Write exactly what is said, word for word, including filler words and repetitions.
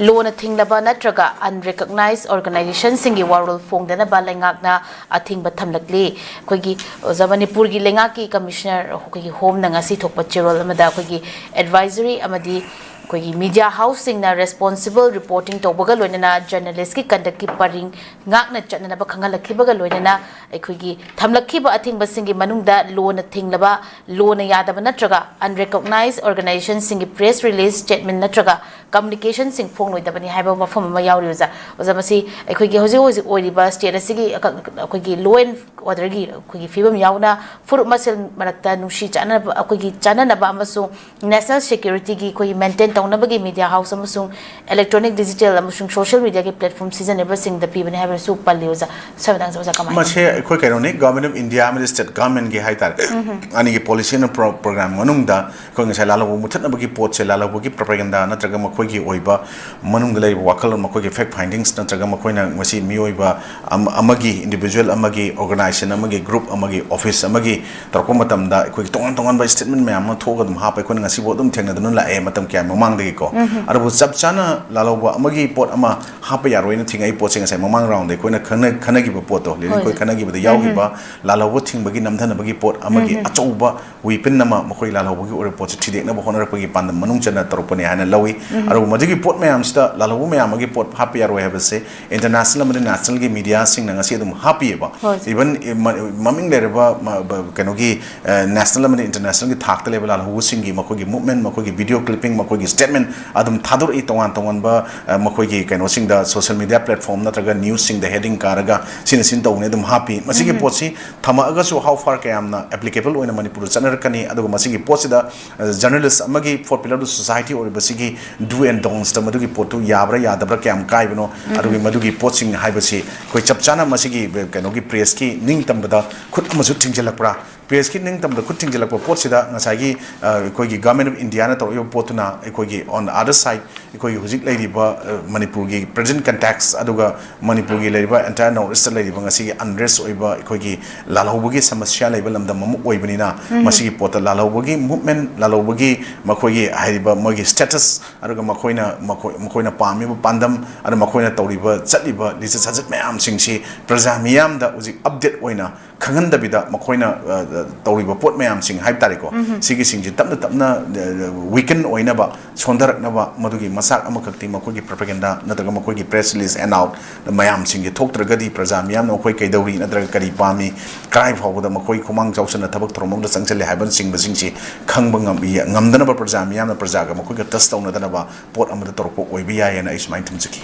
ꯂꯣꯅ ꯊꯤꯡꯂꯕ ꯅꯠꯇ꯭ꯔꯒ unrecognized organizationꯁꯤꯡꯒꯤ ꯋꯥꯔꯣꯜ ꯐꯣꯡꯗꯅꯕ ꯂꯩꯉꯥꯛꯅ ꯑꯊꯤꯡꯕ ꯊꯝꯂꯛꯂꯤ꯫ ꯑꯩꯈꯣꯏꯒꯤ ꯑꯣꯖꯥ, ꯃꯅꯤꯄꯨꯔꯒꯤ ꯂꯩꯉꯥꯛꯀꯤ ꯀꯃꯤꯁꯅꯔ ꯑꯩꯈꯣꯏꯒꯤ ꯍꯣꯝꯅ ꯉꯁꯤ ꯊꯣꯛꯄ ꯆꯦꯔꯣꯜ ꯑꯃꯗ ꯑꯩꯈꯣꯏꯒꯤ advisory ꯑꯃꯗꯤ ꯑꯩꯈꯣꯏꯒꯤ media houseꯁꯤꯡꯅ responsible reporting ꯇꯧꯕꯒ ꯂꯣꯏꯅꯅ journalistꯀꯤ conductꯀꯤ ꯄꯔꯤꯡ ꯉꯥꯛꯅ ꯆꯠꯅꯅꯕ ꯈꯪꯍꯜꯂꯛꯈꯤꯕꯒ ꯂꯣꯏꯅꯅ ꯑꯩꯈꯣꯏꯒꯤ ꯊꯝꯂꯛꯈꯤꯕ ꯑꯊꯤꯡꯕꯁꯤꯡꯒꯤ ꯃꯅꯨꯡꯗ ꯂꯣꯅ ꯊꯤꯡꯂꯕ, ꯂꯣꯅ ꯌꯥꯗꯕ ꯅꯠꯇ꯭ꯔꯒ unrecognized organizationꯁꯤꯡꯒꯤ press release, statement ꯅꯠꯇ꯭ꯔꯒ communicationꯁꯤꯡ ꯐꯣꯡꯂꯣꯏꯗꯕꯅꯤ ꯍꯥꯏꯕ ꯋꯥꯐꯝ ꯑꯃ ꯌꯥꯎꯔꯤ ꯑꯣꯖꯥ꯫ ꯑꯣꯖꯥ, ꯃꯁꯤ ꯑꯩꯈꯣꯏꯒꯤ ꯍꯧꯖꯤꯛ ꯍꯧꯖꯤꯛ ꯑꯣꯏꯔꯤꯕ state ꯑꯁꯤꯒꯤ ꯑꯩꯈꯣꯏꯒꯤ law and orderꯒꯤ ꯑꯩꯈꯣꯏꯒꯤ ꯐꯤꯕꯝ ꯌꯥꯎꯅ ꯐꯨꯔꯨꯞ ꯃꯁꯦꯜ ꯃꯔꯛꯇ ꯅꯨꯡꯁꯤ ꯆꯥꯟꯅꯕ, ꯑꯩꯈꯣꯏꯒꯤ ꯆꯥꯟꯅꯅꯕ ꯑꯃꯁꯨꯡ national securityꯒꯤ ꯑꯩꯈꯣꯏꯒꯤ maintain ꯇꯧꯅꯕꯒꯤ media house ꯑꯃꯁꯨꯡ electronic, digital ꯑꯃꯁꯨꯡ social mediaꯒꯤ platform ꯁꯤꯖꯤꯟꯅꯔꯤꯕꯁꯤꯡꯗ ꯄꯤꯕꯅꯤ ꯍꯥꯏꯕꯁꯨ ꯄꯜꯂꯤ ꯑꯣꯖꯥ꯫ ꯁ꯭ꯋꯥꯏ ꯃꯇꯥꯡꯁꯦ ꯑꯣꯖꯥ ꯀꯃꯥꯏꯅ? ꯃꯁꯦ ꯑꯩꯈꯣꯏ ꯀꯩꯅꯣꯅꯤ, government of India ꯑꯃꯗꯤ state governmentꯀꯤ ꯍꯥꯏꯇꯥꯔꯦ, ꯑꯅꯤꯒꯤ policy and pro-, program ꯃꯅꯨꯡꯗ ꯑꯩꯈꯣꯏ ꯉꯁꯥꯏ ꯂꯥꯜꯍꯧꯕ ꯃꯨꯊꯠꯅꯕꯒꯤ ꯄꯣꯠꯁꯦ, ꯂꯥꯜꯍꯧꯕꯒꯤ propaganda ꯅꯠꯇ꯭ꯔꯒ ꯃꯈꯣꯏꯒꯤ ꯑꯣꯏꯕ ꯃꯅꯨꯡꯗ ꯂꯩꯔꯤꯕ ꯋꯥꯈꯜꯂꯣꯟ, ꯃꯈꯣꯏꯒꯤ fact findings ꯅꯠꯇ꯭ꯔꯒ ꯃꯈꯣꯏꯅ ꯉꯁꯤ ꯃꯤꯑꯣꯏꯕ ꯑꯃ-, ꯑꯃꯒꯤ, individual ꯑꯃꯒꯤ, organization ꯑꯃꯒꯤ, group ꯑꯃꯒꯤ, office ꯑꯃꯒꯤ ꯇꯧꯔꯛꯄ ꯃꯇꯝꯗ ꯑꯩꯈꯣꯏꯒꯤ ꯇꯣꯉꯥꯟ ꯇꯣꯉꯥꯟꯕ statement ꯃꯌꯥꯝ ꯑꯃ ꯊꯣꯛꯑꯒ ꯑꯗꯨꯝ ꯍꯥꯞꯄ, ꯑꯩꯈꯣꯏꯅ ꯉꯁꯤꯐꯥꯎ ꯑꯗꯨꯝ ꯊꯦꯡꯅꯗꯨꯅ ꯂꯥꯛꯑꯦ ꯃꯇꯝ ꯀꯌꯥ ꯃꯃꯥꯡꯗꯒꯤꯀꯣ꯫ ꯑꯗꯨꯕꯨ ꯆꯞ ꯆꯥꯅ ꯂꯥꯜꯍꯧꯕ ꯑꯃꯒꯤ ꯄꯣꯠ ꯑꯃ ꯍꯥꯞꯄ ꯌꯥꯔꯣꯏꯅ ꯊꯤꯡꯉꯛꯏ ꯄꯣꯠꯁꯦ ꯉꯁꯥꯏ ꯃꯃꯥꯡ roundꯗ ꯑꯩꯈꯣꯏꯅ ꯈꯟꯅ-, ꯈꯟꯅꯈꯤꯕ ꯄꯣꯠꯇꯣ, ꯂꯤꯂꯤꯡꯈꯣꯏ ꯈꯟꯅꯈꯤꯕꯗ ꯌꯥꯎꯈꯤꯕ ꯂꯥꯜꯍꯧꯕ ꯊꯤꯡꯕꯒꯤ ꯅꯝꯊꯅꯕꯒꯤ ꯄꯣꯠ ꯑꯃꯒꯤ ꯑꯆꯧꯕ weapon ꯑꯃ ꯃꯈꯣꯏ ꯂꯥꯜꯍꯧꯕꯒꯤ ꯑꯣꯏꯔꯤꯕ ꯄꯣꯠꯁꯦ ꯊꯤꯗꯦꯛꯅꯕ ꯍꯣꯠꯅꯔꯛꯄꯒꯤ ꯄꯥꯟꯗꯝ ꯃꯅꯨꯡ ꯆꯟꯅ ꯇꯧꯔꯛꯄꯅꯦ ꯍꯥꯏꯅ ꯂꯧꯏ꯫ ꯑꯗꯨꯕꯨ ꯃꯗꯨꯒꯤ ꯄꯣꯠ ꯃꯌꯥꯝꯁꯤꯗ, ꯂꯥꯜꯍꯧꯕ ꯃꯌꯥꯝ ꯑꯃꯒꯤ ꯄꯣꯠ ꯍꯥꯞꯄ ꯌꯥꯔꯣꯏ ꯍꯥꯏꯕꯁꯦ international ꯑꯃꯗꯤ nationalꯒꯤ mediaꯁꯤꯡꯅ ꯉꯁꯤ ꯑꯗꯨꯝ ꯍꯥꯞꯄꯤꯑꯕ꯫ ꯍꯣꯏ꯫ Even, ꯑ, ꯃ-, ꯃꯃꯤꯡ ꯂꯩꯔꯕ ꯃ-, ꯕ-, ꯀꯩꯅꯣꯒꯤ, ꯑ, national ꯑꯃꯗꯤ internationalꯒꯤ ꯊꯥꯛꯇ ꯂꯩꯕ ꯂꯥꯜꯍꯧꯕꯁꯤꯡꯒꯤ ꯃꯈꯣꯏꯒꯤ movement, ꯃꯈꯣꯏꯒꯤ video clipping, ꯃꯈꯣꯏꯒꯤ statement ꯑꯗꯨꯝ ꯊꯥꯗꯣꯔꯛꯏ ꯇꯣꯉꯥꯟ ꯇꯣꯉꯥꯟꯕ, ꯑ, ꯃꯈꯣꯏꯒꯤ ꯀꯩꯅꯣꯁꯤꯡꯗ, social media platform ꯅꯠꯇ꯭ꯔꯒ newsꯁꯤꯡꯗ heading ꯀꯥꯔꯒ ꯁꯤꯅ ꯁꯤꯅ ꯇꯧꯕꯅꯦ ꯑꯗꯨꯝ ꯍꯥꯞꯄꯤ꯫ ꯃꯁꯤꯒꯤ ꯄꯣꯠꯁꯤ ꯊꯝꯃꯛꯑꯒꯁꯨ how far ꯀꯌꯥꯝꯅ applicable ꯑꯣꯏꯅ ꯃꯅꯤꯄꯨꯔꯗ ꯆꯠꯅꯔꯛꯀꯅꯤ, ꯑꯗꯨꯒ ꯃꯁꯤꯒꯤ ꯄꯣꯠꯁꯤꯗ, ꯑ, journalist ꯑꯃꯒꯤ, fourth pillar of society ꯑꯣꯏꯔꯤꯕꯁꯤꯒꯤ do and don'tsꯇ ꯃꯗꯨꯒꯤ ꯄꯣꯠꯇꯨ ꯌꯥꯕ꯭ꯔꯥ ꯌꯥꯗꯕ꯭ꯔꯥ, ꯀꯌꯥꯝ ꯀꯥꯏꯕꯅꯣ, ꯑꯗꯨꯒꯤ ꯃꯗꯨꯒꯤ ꯄꯣꯠꯁꯤꯡ ꯍꯥꯏꯕꯁꯤ ꯑꯩꯈꯣꯏ ꯆꯞ ꯆꯥꯅ ꯃꯁꯤꯒꯤ ꯀꯩꯅꯣꯒꯤ pressꯀꯤ ꯅꯤꯡꯇꯝꯕꯗ ꯈꯨꯠ ꯑꯃꯁꯨ ꯊꯤꯡꯖꯤꯜꯂꯛꯄ꯭ꯔꯥ, ꯄ꯭ꯔꯦꯁꯀꯤ ꯅꯤꯡꯇꯝꯗ ꯈꯨꯠ ꯊꯤꯡꯖꯤꯜꯂꯛꯄ ꯄꯣꯠꯁꯤꯗ ꯉꯁꯥꯏꯒꯤ ꯑ, ꯑꯩꯈꯣꯏꯒꯤ ꯒꯚꯔꯟꯃꯦꯟ ꯑꯣꯐ ꯏꯟꯗꯤꯌꯥꯅ ꯇꯧꯔꯛꯏꯕ ꯄꯣꯠꯇꯨꯅ ꯑꯩꯈꯣꯏꯒꯤ on the other side ꯑꯩꯈꯣꯏꯒꯤ ꯍꯧꯖꯤꯛ ꯂꯩꯔꯤꯕ ꯑ, ꯃꯅꯤꯄꯨꯔꯒꯤ present context ꯑꯗꯨꯒ ꯃꯅꯤꯄꯨꯔꯒꯤ ꯂꯩꯔꯤꯕ entire North East ꯂꯩꯔꯤꯕ ꯉꯁꯤꯒꯤ unrest ꯑꯣꯏꯕ ꯑꯩꯈꯣꯏꯒꯤ ꯂꯥꯜꯍꯧꯕꯒꯤ ꯁꯃꯁ꯭ꯌꯥ ꯂꯩꯕ ꯂꯝꯗꯝ ꯑꯃ ꯑꯣꯏꯕꯅꯤꯅ ꯃꯁꯤꯒꯤ ꯄꯣꯠꯇ ꯂꯥꯜꯍꯧꯕꯒꯤ movement, ꯂꯥꯜꯍꯧꯕꯒꯤ ꯃꯈꯣꯏꯒꯤ ꯍꯥꯏꯔꯤꯕ ꯃꯣꯏꯒꯤ status ꯑꯗꯨꯒ ꯃꯈꯣꯏꯅ ꯃꯈꯣꯏ ꯃꯈꯣꯏꯅ ꯄꯥꯝꯃꯤꯕ ꯄꯥꯟꯗꯝ ꯑꯗꯨ ꯃꯈꯣꯏꯅ ꯇꯧꯔꯤꯕ ꯆꯠꯂꯤꯕ ꯂꯤꯆꯠ ꯁꯥꯖꯠ ꯃꯌꯥꯝꯁꯤꯡꯁꯤ ꯄ꯭ꯔꯖꯥ ꯃꯤꯌꯥꯝꯗ ꯍꯧꯖꯤꯛ update ꯑꯣꯏꯅ ꯈꯪꯍꯟꯗꯕꯤꯗ ꯃꯈꯣꯏꯅ ꯑ, ꯑ, ꯇꯧꯔꯤꯕ ꯄꯣꯠ ꯃꯌꯥꯝꯁꯤꯡ ꯍꯥꯏꯕ ꯇꯥꯔꯦꯀꯣ, ꯁꯤꯒꯤꯁꯤꯡꯁꯤ ꯇꯞꯅ ꯇꯞꯅ weaken ꯑꯣꯏꯅꯕ, ꯁꯣꯟꯊꯔꯛꯅꯕ, ꯃꯗꯨꯒꯤ ꯃꯆꯥꯛ ꯑꯃꯈꯛꯇꯤ ꯃꯈꯣꯏꯒꯤ propaganda ꯅꯠꯇ꯭ꯔꯒ ꯃꯈꯣꯏꯒꯤ press release, handout ꯃꯌꯥꯝꯁꯤꯡꯁꯤ ꯊꯣꯛꯇ꯭ꯔꯒꯗꯤ ꯄ꯭ꯔꯖꯥ ꯃꯤꯌꯥꯝꯅ ꯃꯈꯣꯏ ꯀꯩꯗꯧꯔꯤ ꯅꯠꯇ꯭ꯔꯒ ꯀꯔꯤ ꯄꯥꯝꯃꯤ, ꯀꯗꯥꯏ ꯐꯥꯎꯕꯗ ꯃꯈꯣꯏ ꯈꯨꯃꯥꯡ ꯆꯥꯎꯁꯟꯅ ꯊꯕꯛ ꯊꯧꯔꯝ ꯑꯃꯗ ꯆꯪꯁꯤꯜꯂꯦ ꯍꯥꯏꯕꯅꯆꯤꯡꯕꯁꯤꯡꯁꯤ ꯈꯪꯕ ꯉꯝ-, ꯉꯝꯗꯅꯕ ꯄ꯭ꯔꯖꯥ ꯃꯤꯌꯥꯝꯅ ꯄ꯭ꯔꯖꯥꯒ ꯃꯈꯣꯏꯒ touch ꯇꯧꯅꯗꯅꯕ ꯄꯣꯠ ꯑꯃꯗ ꯇꯧꯔꯛꯄ ꯑꯣꯏꯕ ꯌꯥꯏ ꯍꯥꯏꯅ ꯑꯩ ꯁꯨꯃꯥꯏꯅ ꯊꯝꯖꯒꯦ꯫